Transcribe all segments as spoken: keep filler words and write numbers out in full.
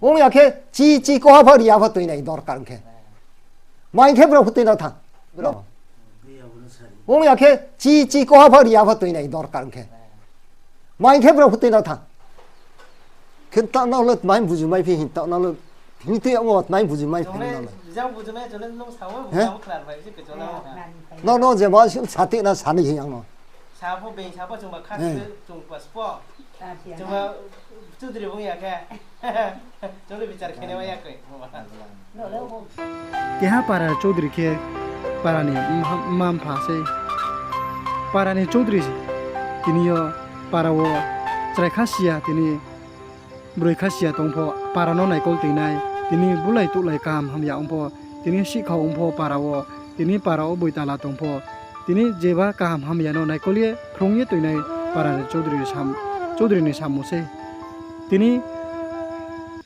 Ong ya khe chi chi koha pho ri ya pho tuinai dorkar ong khe. Mai khe brao pho tuina tha. Ong ya khe chi chi koha pho ri ya pho tuinai dorkar ong khe. Mai khe brao pho tuina tha. Khe taoh nang le tmai buju mai phi hin taoh nang le hing tui yagmo tmai buju mai phi nang le. Nang no je ma sati na sani hing ang no. Keha para choudri khe para ni mma mpha sei. Para ni choudri tini yo para wo chrai kha si ya, tini broi kha si ya tong pho, para no naikol toinai, tini bulai tuhlai kaham hamya ong pho, tini sihkhau ong pho para wo, tini para wo boitala tong pho, tini jeba kaham hamya no naikol ye phrung ye toinai para ni choudri ni sam-, choudri ni samung sei. Tini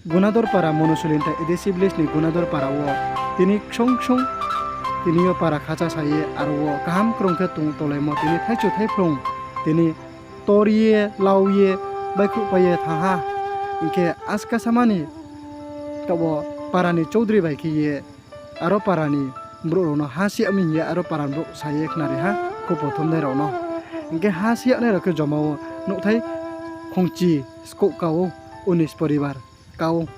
Gunador para Monosulinta A D C village ni Gunador para wo tini ksong ksong tini yo para khacha sa ye aro wo kaham krung khe tong tolaimo tini thaichu thaiphrung tini tor ye, lau ye, baihkhouhpai ye thanng ha. Hing khe aska samani taoh wo para ni choudri bai khe ye aro para ni brouh rao no ha sih yag mi hing ye aro para ni brouh sa ye khnari ha, khupo thumnai rao no. Hing khe ha sih yagnai rao khe joma wo nouhthai khongchi skouh ka ou, unis poribar ka ou.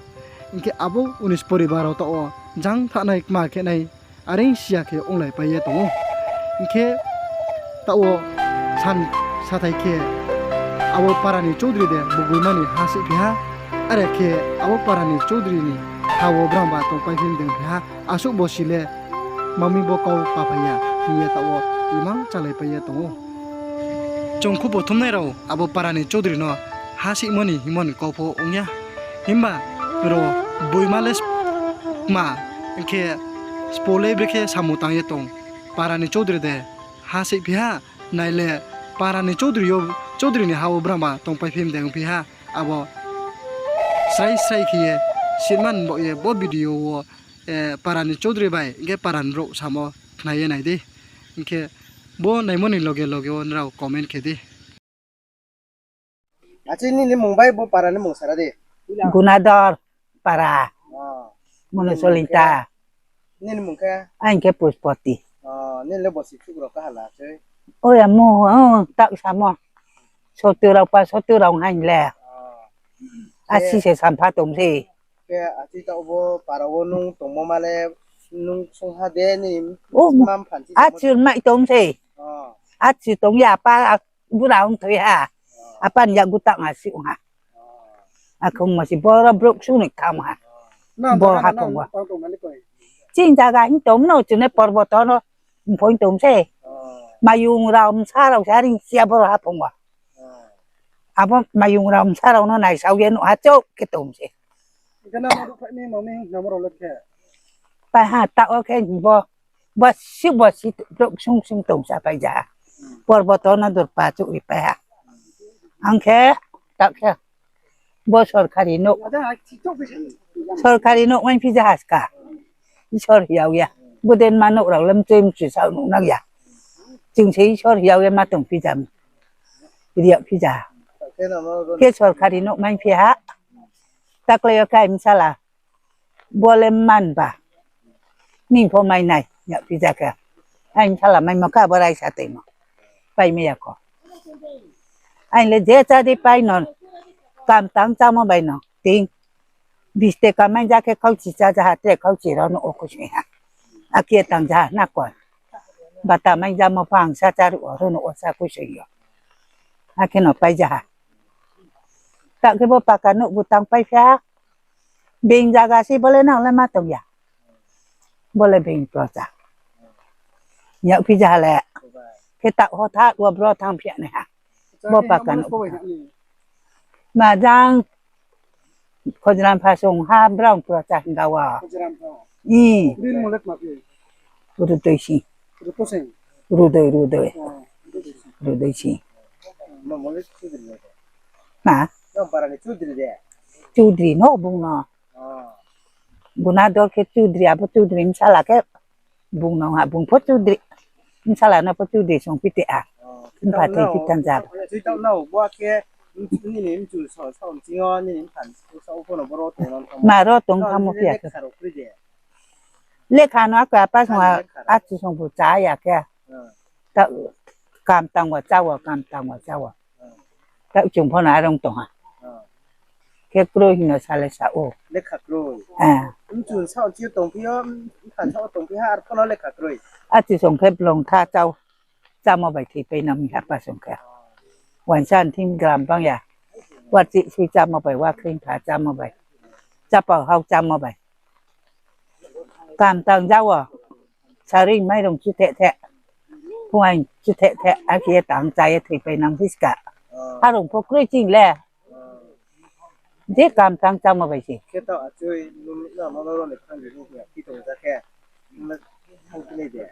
Hing khe abo unis poribar rao taoh wo jang thanai kma khe nai are si ya khe onglaipai ye tong ou. Hing khe taoh wo san sathai khe abo para ni choudri de buboima ni ha sihphi ha, are khe abo para ni choudri ni ha wo brangba tongpai phi mdeng phi ha, asuh bo si le mami bo kau kaphai ya hing ye taoh wo imang chálaipai ye tong ou. Chung khupo thumnai rao abo para ni choudri no ha sihmo ni hingmo ni kau pho ong ya. Himba ro boima le kma hing khe spo le brekhe samung tang ye tong. Para ni choudri de ha sihphi ha, nai le para ni choudri yo, choudri ni ha wo brangba tongpai phi mdeng phi ha, abo srai srai khe ye sitman baoh ye bo video wo, para ni choudri bai hing khe para ni brouh samo khna ye nai di. Hing khe bo naimo ni loge loge wo nrao comment khe di. Achi nini mung bai bo para ni mung sara di. Gunador para. Monosolita. Nini mung khe? Aini khe Puspoti. Nini le bosi chukrao kaha la se? Oya mo, taoh samo. Sotu rao pa, sotu rao haing le. Asi se sampha tong se. Khe achi taoh bo para wo nung tongmo ma le nung sungha de ni ma mpha ni? Achi mai tong se. Achi tong ya pa, bura ong thoi ha. Apa ni yakgu tang asi ong ha. Akhong ma si boro brouh sung ni tham ha. Bo haphung wo. Chini zaga hing tong no, chini porboto no mphoi tong se. Mayung rao msa rao se aring sia boro haphung wo. Abo mayung rao msa rao no naisao ye nuh ha chouh khe tong se. Pai ha taoh wo khe bo, bo si, bo si brouh sung sung tong sa pai ja ha. Porboto no dorpa chouh ri pai ha. Ang khe, taoh khe, bo sorkari nouh, sorkari nouh maiphi ja ha ska. Isor hiyag ya. Bodei ma nouh rao le mchoi mchoi sao nuh nang ya. Chung se Isor hiyag ye ma tongphi ja mi. Riyagphi ja ha. Khe sorkari nouh maiphi ha. Taklai yo khe aini bsala. Bo le manba. Ning pho mai nai, yakphi ja khe. Aini bsala maimo khe abo raisa toimo. Pai mai ya kho. Aini le je chá di pai no. Kam tang chámo bai no. Ting. Bis taka mai ja khe khauchi chá ja ha, tre khauchi rao no o khuisoi ha. Akhe tang ja ha na koi. Bata mai jamo pho ang sa cháruh wo, rao no o sa khuisoi yo. Akhe no pai ja ha. Taoh khe bo paka nouh bu tang pai phi ha. Being zaga se bo le nang le ma tong ya. Bo le being procha. Yakphi ja ha le. Khe taoh hothat wo bro thanngphi ya nai ha. Bo paka nouh bu tang. Ma jang Khojram pha song ha brang procha hing ga wo. Rudoi si. Rudoi, rudoi. Rudoi si. Choudri no bung no. Gunador khe Choudri, abo Choudri bsala khe bung no ha, bung pho Choudri. Bsala no pho Choudri songphi te a. Mpha thoi phi tang ja. Bo khe Nini mchu sao sao mching yo nini mpha ni sao pho no boro tong no tang. Ma ro tong tamo phi ya khe. Lekha rao kroi de. Lekha no ako apa song a, achu song bu cha ya khe. Ta kam tang wo cha wo, kam tang wo cha wo. Ta chung pho no arong tong ha. Khe kroi hing no sa le sa ou. Lekha kroi. Mchu sao chi tongphi yo, mpha sao tongphi ha, ar pho no lekha kroi. Achu song khe blong tha chao. Chámo bai thoipai nang mi ha apa song khe. Wainsa thing gram bang ya. Wa chih sui chámo bai, wa khring kha chámo bai. Chápao hao chámo bai. Kam tang ja wo. Saring mairung chu theh theh. Phuaing chu theh theh. Akhe ye tang chá ye thoipai nang phi ska. Harung pho kroi ching le. Je kam tang chámo bai se. Khe taoh achoi nung no no ro ni khang di ni ya phi tong ja khe. Nung no thang khe nai de.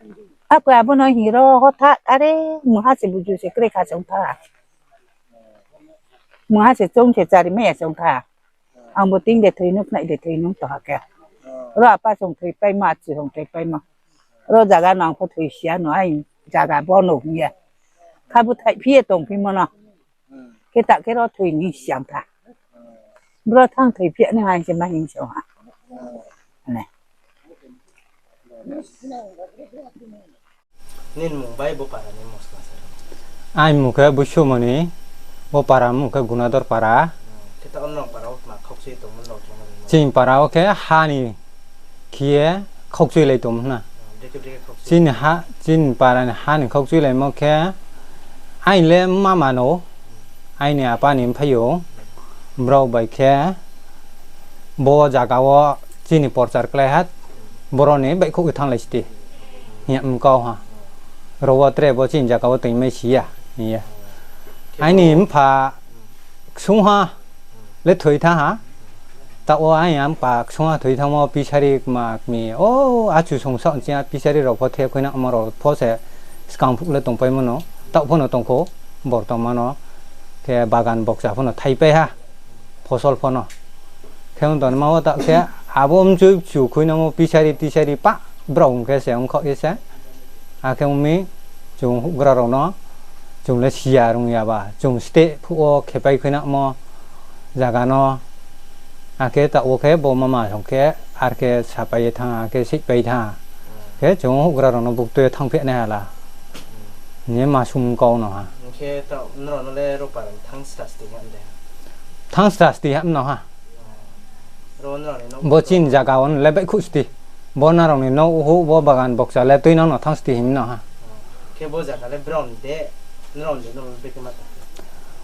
Ako abo no hing ro hotha are mungha se buju se kroi kha song tha. Mungha se choung se chari mai ya song tha. Ang bo ting de thoi nung khnai de thoi nung tong ha khe. Ro apa song thoipaimo, achu song thoipaimo. Ro zaga no ang pho thoi sia no ai zaga bo no hing ye. Kha búthaih phi ye tongphimo no. Khe ta khe ro thoi ni siang tha. Bro thang thoi phi ya ni hai se ma hing se ha. Nini mung bai bo para ni mosla sa. Aini mung khe Buisumoni, bo para mung khe Gunador para. Chini para wo khe ha ni khe ye khaukchuilai tongmo na. Chini para ni ha ni khaukchuilaimo khe, aini le mama no, aini apa ni mphai ou, brao bai khe bo zaga wo chini porchar klái ha, boro ni baihkhouh ye thannglai sdi hing ye mkau ha. Ro wo tre bo chini zaga wo toingmai si ya hing ye. Aini mpha ksungha le thoi thanng ha. Taoh wo aini mpha ksungha thoi thanngmo pisari kma kmi, o achu song sao nching ya pisari rao pho the khuinangmo rao pho se skang phuh le tongpaimo no, taoh pho no tong khou, bortoman no khe bagan bokcha pho no thaipai ha, phosol pho no. Khe ong tongma wo taoh khe abo mchu chu khuinangmo pisari tisari pah brao ong khe se ongkhaoh ye se. Akhe ong mi chung houhgra rao no chung le si ya rung ya ba, chung steh phuh wo khepai khuinangmo zaga no. Akhe taoh wo khe bo mama song khe ar khe sapai ye thanng, akhe sihpai thanng. Khe chung houhgra rao no bukto ye thanngphi nai ha la. Hing ye ma sung kau no ha. Thanng srasti ham no ha. Bo chini zaga wo no le baihkhouh sdi. Bo nrao ni nouh houh, bo bagan bokcha le tuinang no thanng sdi hing no ha.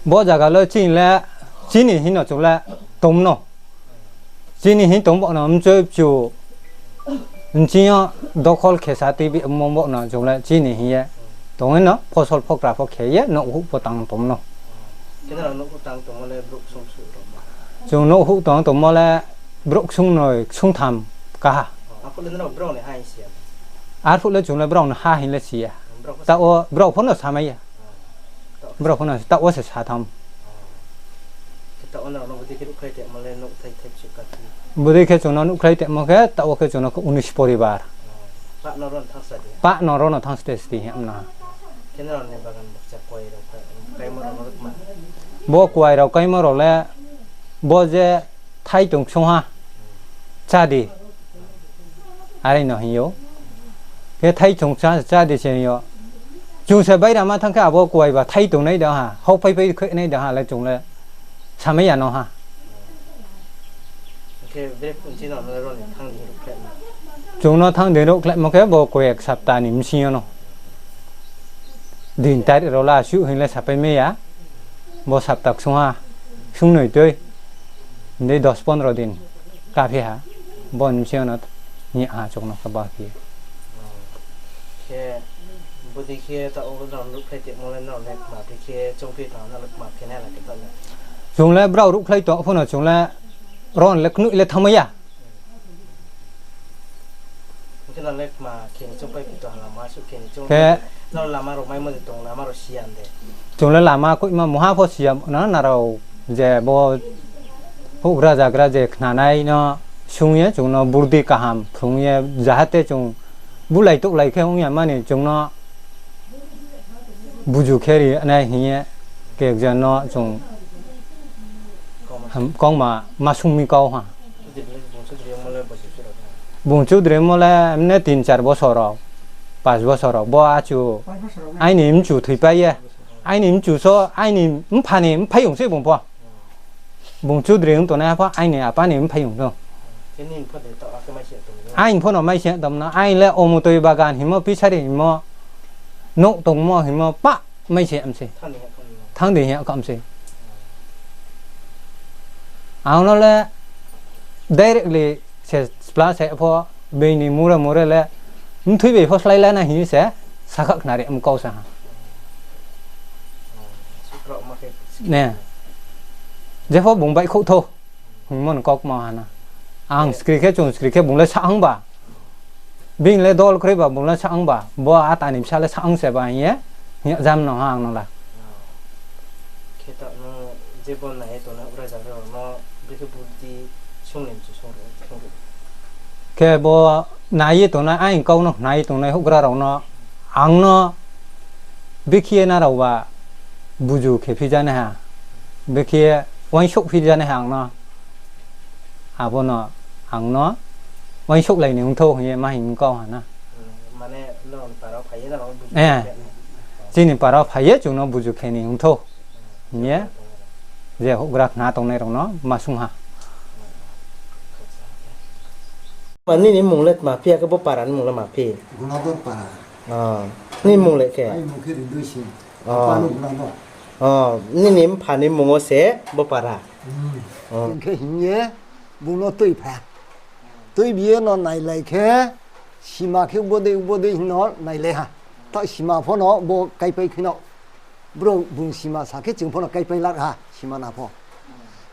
Bo zaga le chini le, chini hing no chung le tong no. Chini hing tong bo no mchoi chu nching yo dokhol khe sa tuibi mo bo no chung le chini hing ye tong no phosol phokra pho khe ye nouh houh pho tang tong no. Chung nouh houh tong tongmo le brouh ksung noi ksung tham kaha. Arphuh le chung le brao ni ha hing le si ya. Taoh wo brao pho no samai ya. Brao pho no taoh wo se sa tham. Bodei khe chung no nouhkhlai tongmo khe taoh wo khe chung no khe unis poribar. Pah no ro no thanng sde sdi hing no ha. Bo kuai rao kaimo rao le, bo je thai tong ksung ha, chá di. Are no hing ou. Khe thai chung chá, chá di se hing ou. Chung se bairama thanng khe abo kuai ba thai tongnai dang ha, hauphaiphai khe nai dang ha le chung le samai ya no ha. Chung no thanng di ruhkhlaimo khe bo koyek sapta ni bsing yo no. Din tarik rao la suh hing le sapai mai ya. Bo sapta ksung ha, ksung noi tui, hing di dos pondro din kaphi ha. Bo ni bsing yo no ni ha chung no kaba khe. Chung le brao ruhkhlai tong pho no chung le ron le knoih le thanngmai ya. Khe chung le lama koihma mungha pho si ya no, nrao je bo houhgra zagra je khnanai no sung ye chung no burdi kaham phrung ye jahate chung bulai touhlai khe ong ya mani chung no buju khe ri nai hing ye kekjon no chung Kongma ma sung mi kau ha. Bung chudri mo le mne tin char bosor rao, pas bosor rao. Bo achu aini mchu thoipai ye. Aini mchu so, aini mpha ni mphaiyong se bung pho. Bung chudri ong tongnai pho aini apa ni mphaiyong no. Aini pho no mai se tongmo no, aini le omutoi bagan hingmo, pisari hingmo, nouh tongmo hingmo, pa mai se mse. Thang di hing ya kha mse. Ang no le directly se spla se pho, bini mura mura le, mthui bai pho slái la na hing se, sakha khnari mkau sa ha. Ne. Jepho bung baihkhouh thou. Hingmo ni kaukma ha na. Ang skri khe, chung skri khe bung le sa ang ba. Bini le dol kroi ba, bung le sa ang ba. Bo ata ni bsa le sa ang se ba hing ye. Hing ye jam no ha ang no la. Khe ta no je bo nai ye tongnai houhgra zagra rao no brekhe buddi sung ni mchu sung ri, sung ri. Khe bo nai ye tongnai, aini kau no nai ye tongnai houhgra rao no, ang no bikhe ye nrao ba buju khe phi ja nai ha, bikhe ye uaingsouh phi ja nai ha ang no. Abo no ang no uaingsouhlai ni ong thou hing ye ma hing kau ha na. Chini para wo phai ye chung no buju khe ni ong thou hing ye, je houhgra khna tongnai rao no ma sung ha. Ma nini mmung le tma phi, akhe bo para ni mmung le ma phi? Gunodor para. Nini mmung le khe? Aini mmung khe Rindoi Sing. Apa no Gunodor. Nini mpha ni mmung wo se bo para. Hing khe hing ye bung no tui pha. Tui bi ye no nailai khe, sima khe ubo dei ubo dei hing no nailai ha. Taoh sima pho no bo kaipai khe no. Brouh bung sima sa khe chung pho no kaipai lar ha, sima na pho.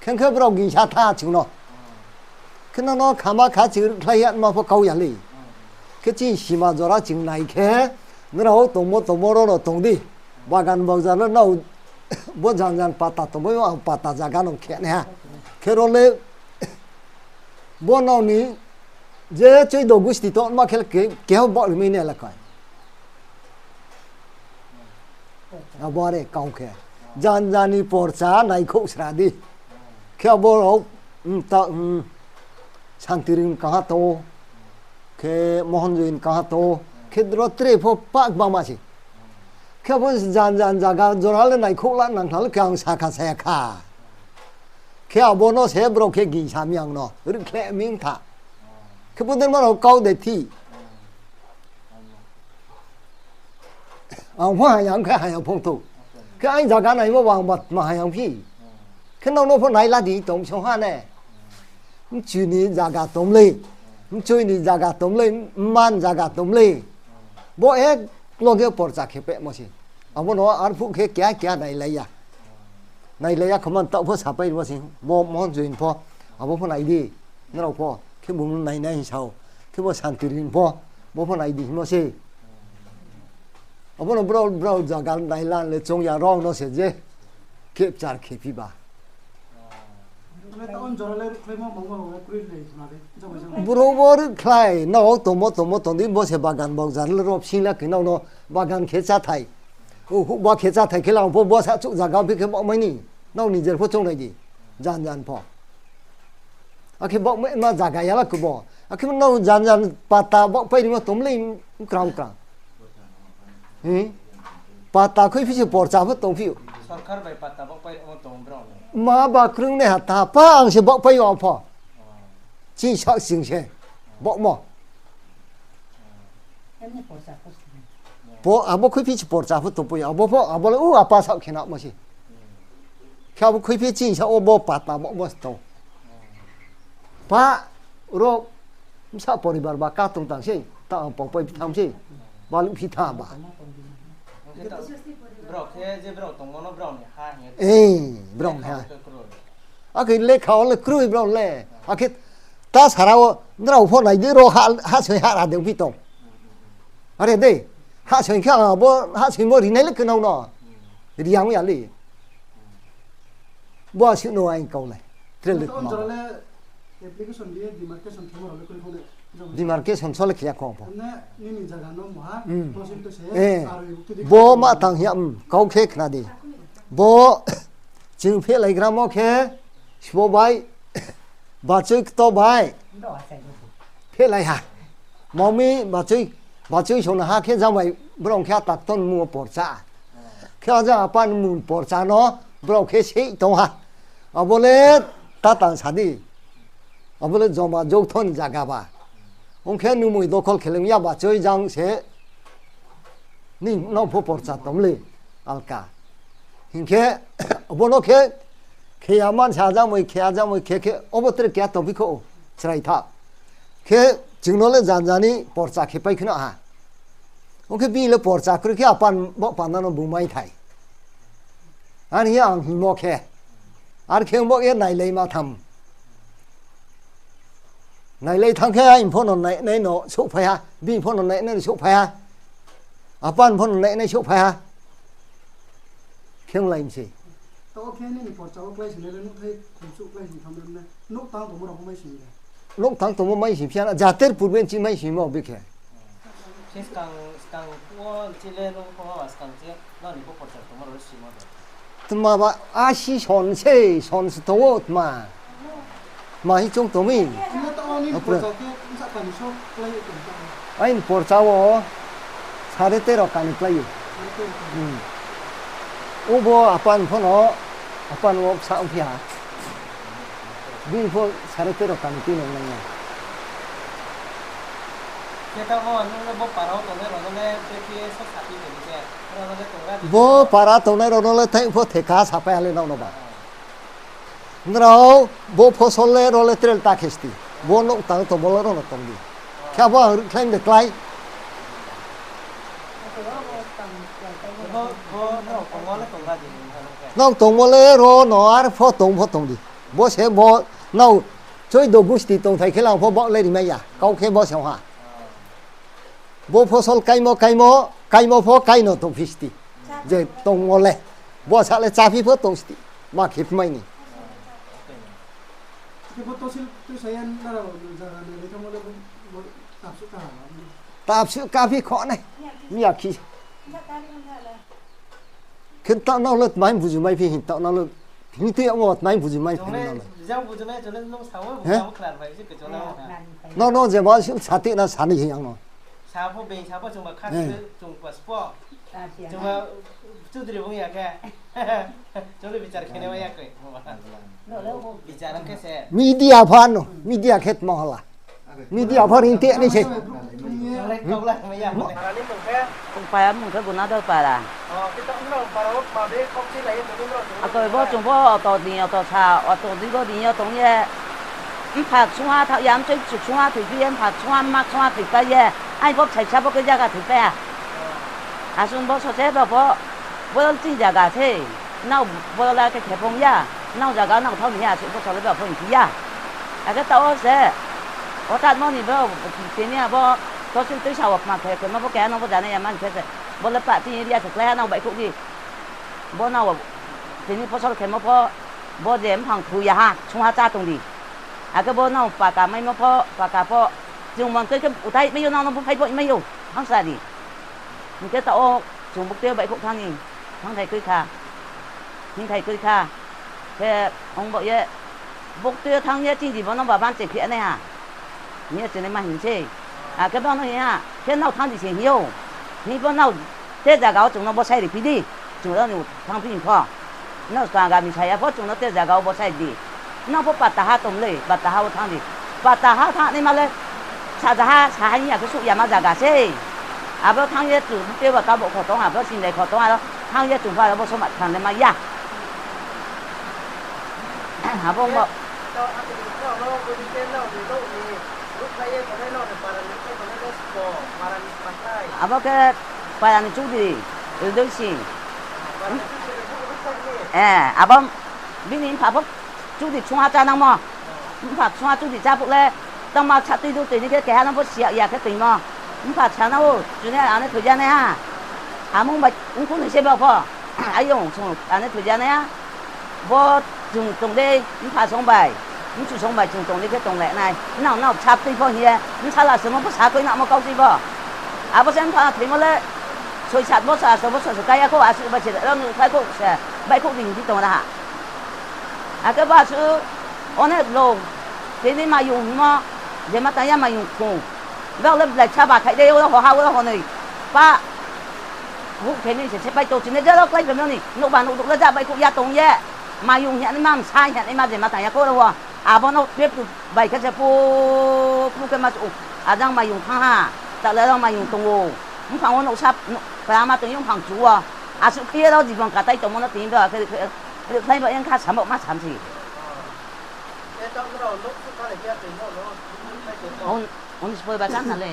Khe khe brao gingsa tha chung no. Khe no no khama kha chung rkhlai ya ma pho kau ya le. Khe chini sima jora chung nai khe, nrao tongmo tongmo ro no tong di. Bagan bauja no nrao bo jan jan pata tongmo yo ang pata zaga no khe nai ha. Khe ro le bo nrao ni je choido gusti tongma khe ke, keha bo rimai nai la kai. Abo are kau khe. Jan jan ni porcha naikhouh sra di. Khe abo rao, ta, Santirin kaha tong ou. Khe Mohonjoin kaha tong ou. Khe ro tre pho pak bangma se. Khe abo jan jan zaga jora le naikhouh la nang kha le khe ang sakha saya kha. Khe abo no se brao khe gingsa mi ang no, rkhlai mi tha. Khe bo derma rao kau de thi. Ang pho hayang khe hayang phong thou. Khe aini zaga naimo ba ang ba tma hayang phi. Khe nrao no pho nai la di tong song ha ne. Mchu ni zaga tong le. Mchoi ni zaga tong le, mma ni zaga tong le. Bo ek loge porcha khe pehmo se. Abo no arphuh khe keha keha nailai ya. Nailai ya khe man taoh pho sapai rimo se. Bo Mohonjoin pho. Abo pho nai di. Nrao pho. Khe bung no nainai hing sao. Khe bo Santirin pho. Bo pho nai di hingmo se. Abo no brao, brao zaga nai la le choung ya rao no se je capture khe phi ba. Brouh bo rkhlai, nrao tongmo tongmo tong di, bo se bagan bauja le ro bsing la khe nrao no bagan khe cháthai. O, houhba khe cháthai khe la ang pho bo sa chuh zaga phi khe baohmai ni. Nrao nijer pho choungnai di. Jan jan pho. Akhe baohmai ma zaga ya la khe bo. Akhe nrao jan jan pata baohpai rimo tong le mkrang mkrang. Pata khuiphi se porcha pho tongphi ou. Ma ba krungnai ha ta pa ang se baohpai ou ang pho. Chini sak sing se. Baohmo. Abo khuiphi se porcha pho tongpai ou. Abo pho, abo le u apa sak khe namo se. Khe abo khuiphi chini sa wo bo pata baohmo se tong. Pa ro bsa poribar ba ka tong tang se, ta ang pongpai phi tham se, baluh phi tha ba. Brao khe je brao tongmo no brao ni ha hing ye. Brao ni ha. Akhe lekha wo le kroi brao le. Akhe ta sara wo nrao pho nai di ro ha, hahsoing ha ra dei phi tong. Are dei, hahsoing khe ang abo hahsoingmo rinai le khe nrao no. Ri ya ong ya le. Bo asuh no aini kau le. Tre le tma. Demarcation so le khe ya kho ang pho. Bo ma tang hing ya, kau khe khna di. Bo chung phehlaigramo khe Sbo bai, bachoi kto bai. Phelai ha. Mami bachoi, bachoi song ha khe jamai brao khe atakton mung wo porcha. Khe aja apan mung porcha no brao khe sei tong ha. Abo le tatang sa di. Abo le joma joutho ni zaga ba. Ong khe numoi dokhol khe le ya bachoi jang se. Ni nao pho porcha tong le alka. Hing khe, abo no khe, khe ya mansa jamoi, khe ya jamoi, khe khe, obo tre khe ya tongphi kho, chrai tha. Khe, chung no le jan jani porcha khe pai khna ha. Ong khe bini le porcha kroi khe apan bo panda no bung mai thai. Ani ang hingmo khe. Ar khe bo ye nailai ma tham. Nailai thanng khe aini pho no nainai no souhphai ha, bini pho no nainai no souhphai ha, apan pho no nainai souhphai ha. Khe onglai mi se. Taoh khe nini porcha wo klái sinai le nouhthai khumsuh klái sing thanng le nouh tang tongmo rao pho mai sing le. Nouh tang tongmo mai sing phi ya na, jater purbe nchi mai singmo bikhe. Khe skang, skang wo nchi le nouh pho skang se, nini pho porcha tongmo rao le simo de. Tma ba, asi son se, son se tong ou tma. Tma hing choung tong mi. Aini porcha wo sare tero kani klái ou. Obo apan pho no, apan wo bsa ongphi ha. Bini pho sare tero kani tui nang nai ya. Bo para tongnai rao no le thai pho theka sapai ha le nrao no ba. Nrao bo phosol le ro le trel ta khe sti. Bo nouh tang tongmo le ro no tong di. Khe abo ang rikhlai de klái. Nrao tongmo le ro no ar pho tong pho tong di. Bo se bo nrao choido gusti tongthai khe le ang pho baoh le rimai ya. Kau khe bo se ong ha. Bo phosol kaimo, kaimo, kaimo pho kaino tongphi sti. Je tongmo le. Bo sa le cháphi pho tong sti. Ma khe phmai ni. Tapsuh kaphi kho nai. Miya khi. Khe taoh nrao le tmai buju mai phi hing taoh nrao le. Hing tui yagmo tmai buju mai phi nrao le. Nrao no je ma sati na sani hing ang no. Media pha no, media khe tma hala. Media pha ring te nai se. Paya mung khe Gunador para. Akoi bo chung pho auto ni auto sa, auto di bo di yo tong ye. Mpha ksungha thaoh ya, mchoi kchu ksungha thoiphi ye, mpha ksungha, mma ksungha thoipai ye. Ai bo bsai sa bo khe zaga thoipai ha. Asuh bo sose bo pho, bo chini zaga se. Nrao bo la khe khe phong ya. Nrao zaga nrao thaoh ni ya, asuh bo sole bo pho hingphi ya. Akhe taoh wo se. Hothat mo ni bo, tini abo, tosil tuisa wo kma khe, khe mo pho keha no bo janai ya man khe se. Bo le pa tini ria se klái ha nrao baihkhouh di. Bo nrao tini phosol khemo pho, bo je mphang thu ya ha, sungha chá tong di. Akhe bo nrao paka maimo pho, paka pho, chung mangtoi khe uthai mai yo, nrao no bo phai pho mai ou, hangsa di. Hing khe taoh wo chung buktui yo baihkhouh thanng ni, thanngthai kroi kha, hingthai kroi kha, khe ong baoh ye, buktui yo thanng ye chini jibon no ba banchai phi nai ha. Hing ye chung le ma hing se. Akhe bo no hing ha, khe nrao thanng di se hing ou. Hing pho nrao te zaga wo chung no bosai ri phi di. Chung rao ni thanngphi hing pho. Nrao skang gami sa ya pho chung no te zaga wo bosai di. Nrao pho pataha tong le, pataha wo thanng di. Pataha thanng naima le, sajaha, saha hing ya khe suh yama zaga se. Abo thanng ye chung tei ba kabo kho tong, abo singlai kho tong, aro thanng ye chung pho aro bo soma thanng le mai ya. Abo bo. Abo khe para ni chudri, Ridoi Sing. Abo bini mpha pho chudri ksungha chá nangmo. Mpha ksungha chudri chá phuh le, tangma sa tui du tui ni khe keha no pho si ya khe toimo. Mpha sa na o, chuni ane thoi ya nai ha. Amung bai ongkhu ni se bo pho. Ayong song ane thoi ya nai ha. Bo chung tong dei, mpha song bai, mchu song bai chung tong dei khe tong le nai. Nrao nrao sa tui pho hing ye, bsala songmo pho sa koi nangmo kau tui pho. Abo se mpha thoimo le, soi sat bosor, asto bosor se kai ya khou, asuh bai se rao nuhthai khou se, baihkhouh di hing di tong ra ha. Akhe ba su, onek lo, tini mayung hingmo, je ma tang ya mayung khong. Bak le blai sa ba khaih dei, oro ho ha, oro ho noi. Pa, huh khe ni se, se pai to chini jero klái phaimo ni, nouhba nouhdouh le ja bai khouh ya tong ye. Mayung hing ya naima, msa hing ya naima, je ma tang ya kho oro wo. Abo no pepru bai khe se phu, phu khe ma su, ajang mayung thanng ha, ta le ro mayung tong ou. Mphang wo nouhsa, para ma tong ye mphang chu wo. Asuh khe ye ro jibon katai tongmo no tini ba khe, khe, khlai ba yang kha samo ma sam se. Unis poi ba chang ha le.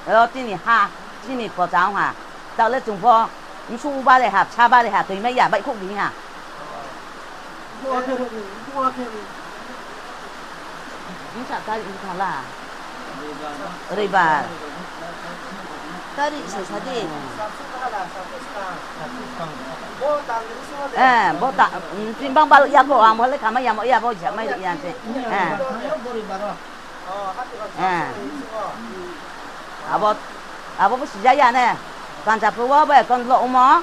Ro chini ha, chini pocha ong ha. Taoh le chung pho, bsu bale ha, bsa bale ha, toi mai ya, baihkhouh di ha. Bsa tarikh ni thala. Roibar. Tarikh se sa di. Bo ta, chini bang bal ya pho, ang bo le khamai ya mo ya bo, sa mai ya se. Abo, abo bo sija ya ne. Kanchapur wo bo account lo omo.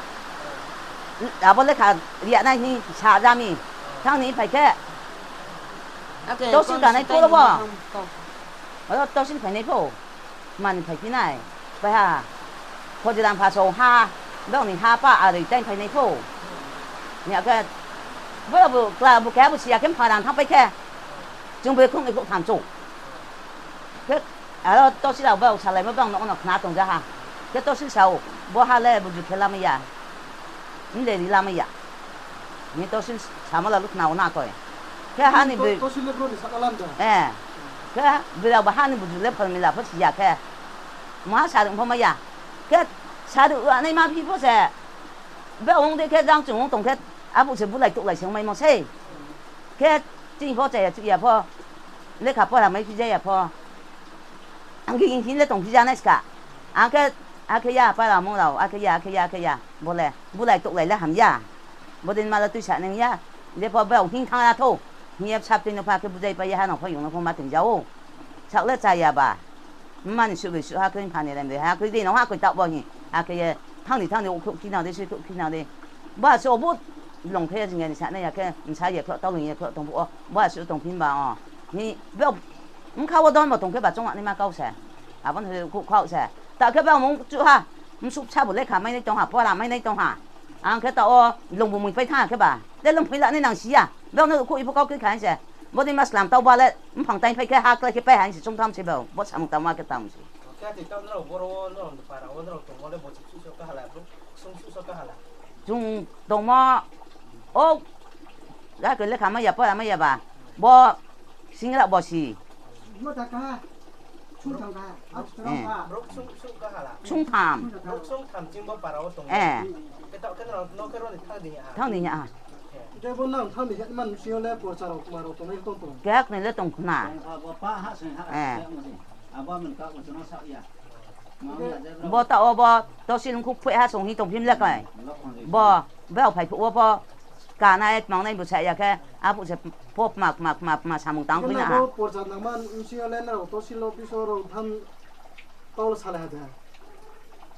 Abo lekha ri ya nai hing sa ja mi. Thanng ni phai khe. Tosil kanai pho ro bo. Aro tosil phainai pho. Mani phaiphi nai. Pai ha. Khojiram pha so ha. Bang ni ha pa aroi tai phainai pho. Ni akhe. Bo bo kla bo khe bo si ya khe pha rang thanngpai khe. Chung bo khrouh ni khrouh tham chou. Khe aro tosil rao bo salaimo bang no khna tong ja ha. Khe tosil sa ou, bo ha le buju khe lamai ya. Mle ri lamai ya. Ni tosil samo la lu khna o na koi. Khe ha ni boi, khe boi rao bo ha ni buju le phormila pho si ya khe. Maha saruh pho mai ya. Khe saruh naima phi pho se. Be ong dei khe jang chung ong tong khe, abo se bulai touhlai se ongmaimo sei. Khe chini pho chaya chuh ya pho, lekha pora mai phi ja ya pho. Ang khe hing le tong phi ja nai ska. Ang khe, akhe ya, para mung rao, akhe ya, akhe ya, akhe ya. Bo le, bulai touhlai le ham ya. Bodei ma le tuisa nang ya. Je pho brao hing thanng ra thou. Hing ye bsa tui no pha khe bujaipai ye ha no pho yung no pho ma toing ja ou. Saoh le chaya ba. Mma ni suh bai suh ha kroi, mpha ni rem bai ha kroi, dei no ha kroi taoh bo hing. Akhe ye thanng ni thanng ni, ukhrouh khinang dei, suikhrouh khinang dei. Bo asuh obo longthai ya jing ya ni sa nai ya khe, bsa ye khrouh, taoh lung ye khrouh tong phuh wo. Bo asuh tong phi ba o. Hing, bo bkha wo don bo tong khe ba choung ya naima kau se. Abo no se ukhrouh khaoh se. Ta khe bo mung chuh ha. Bsuh bsa bu lekha mai nai tong ha, pora mai nai tong ha. Ang khe taoh wo lung bu mui pai thanng ha khe ba. De lung phui la nai nang si ya. Bo no ukhrouh iphuh kau kri kha hing se. Bodei ma slam taoh ba le, mphang tai phai khe ha klái khe pai ha hing se choung tham se bo. Bo samung tangma khe tang se. Chung tongmo, o, ja khe lekha mai ya, pora mai ya ba. Bo, singra bo si. Sungtham. Thanng ni ya. Khe knoi le tong khna. Bo taoh wo bo tosil ongkhu phoih ha song hing tong phim le kai. Bo, brao phai phuh wo pho, kanai tmangnai bu sa ya khe, aphuh se pho kma kma kma kma samung tang khui na ha.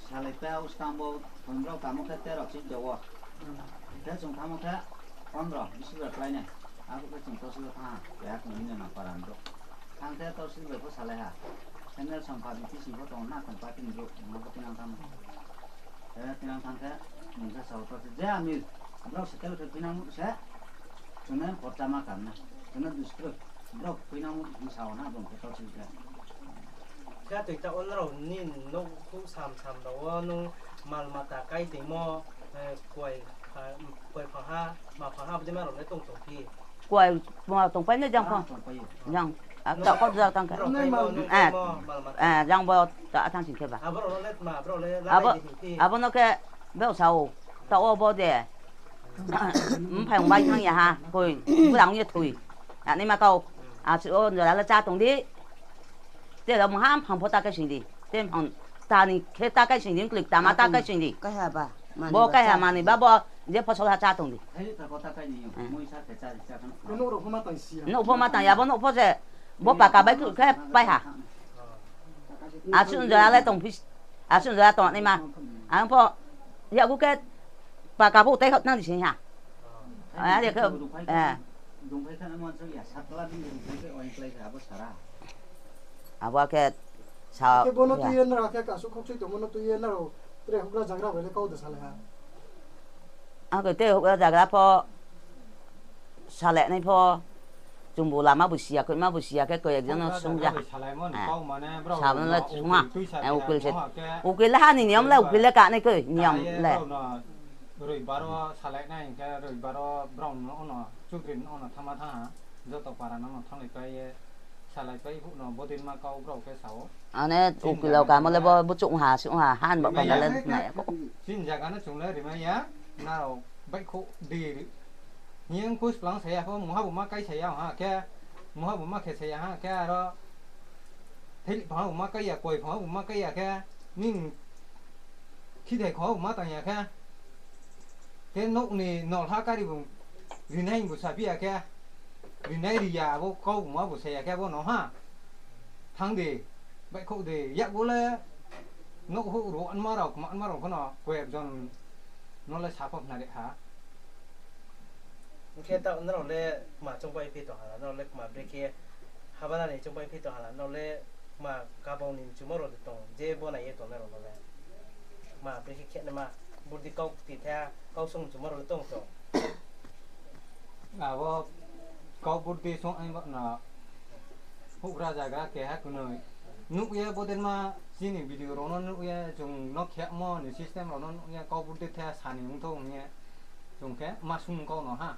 Salai pai ha skang bo, pondro kamo khe tero chiddo wo. Khe chung thamo khe pondro, bisi ba klái nai. Abo khe chung tosil wo thanng ha, keha khe nini na para ni brouh. Thanng khe tosil bai pho salai ha. Khe Nelson pha B T C pho tong na, tong party ni brouh, ma pho tinang thanng. Khe tinang thanng khe, mungsa sao tosil je ami, brao settle khe tinang se, chung no porcha ma kam na, chung no duskroi, brao tinang hing sao na, bung khe tosil khe. Khe toi ta wo nrao ni nouhkhouh sam sam rao wo nung mal mata kai toimo, kuai, kuai phang ha, ma phang ha, bodei ma rao le tong tong phi. Kuai ma tongpai nai jang pho. Jang, a, ta kau ja tang khe. Jang bo ta thanng sing khe ba. Abo no khe beusa ou, taoh wo bo de. Mphai ong bai thanng ya ha, koi, burang ye thoi. Anaima kau, asuh wo jora le chá tong di. Te rao mungha mphang pho ta kai sing di. Te mphang ta ni khe ta kai sing di, mklik tama ta kai sing di. Bo kaiha manoi ba bo, je phosol ha chá tong di. Nouh pho ma tang ya, bo nouh pho se, bo paka bai khe pai ha. Asuh jora le tong phi, asuh jora tongnaima. Ang pho, Yakgu khe paka pho tei khaoh nang di sing ha. Abo khe sa. Khe bono tui ye nrao khe kasu khokchoi tongmo no tui ye nrao tre houhgra zagra bai le kau de salai ha. Akhe tre houhgra zagra pho salai nai pho, chungbu lama bu siya, koima bu siya khe koi ekjon no sungja. Sabo le sung ha. Ukil se, ukil le ha ni niyom le, ukil le kanai koi niyom le. Roibar wo salai nai hing khe, roibar wo brao no ono, chudri no ono thangma thanng ha, joto para no no thannglaipai ye, salaipai phuh no bodei ma kau brao khe sa ou. Ane ukil rao kamo le bo buchung ha, sung ha, han bo panda le nai ya khou. Chini zaga no chung le rimai ya, nrao baihkhouh di. Hing ye mkhu splang sa ya pho, mungha bu ma kai sa ya ha khe, mungha bu ma khe sa ya ha khe, aro theilih phang bu ma kai ya, koi phang bu ma kai ya khe, ning khithai khong bu ma tang ya khe, khe nouh ni nolha kari bu rinai bu saphi ya khe, rinai ri ya abo kau bu ma bu sa ya khe abo no ha. Thanng di, baihkhouh di, yakgu le nouh houh ro anma rao, kma anma rao pho no koi ekjon no le sa pho khnari ha. Hing khe taoh nrao le kma choungpai phi tong hala, nrao le kma brekhe habana ni choungpai phi tong hala, nrao le kma kabau ni mchumo rao de tong, je bo nai ye tongnai rao no le. Kma brekhe khe naima, burdi kau kti tha, kau sung mchumo rao le tong tong. Abo kau burdi sung ai bo no houhgra zagra keha knoi. Nuh ye bodei ma chini video rao no nuh ye chung no khemo ni system rao no nuh ye kau burdi tha sa ni ongthou hing ye chung khe ma sung kau no ha.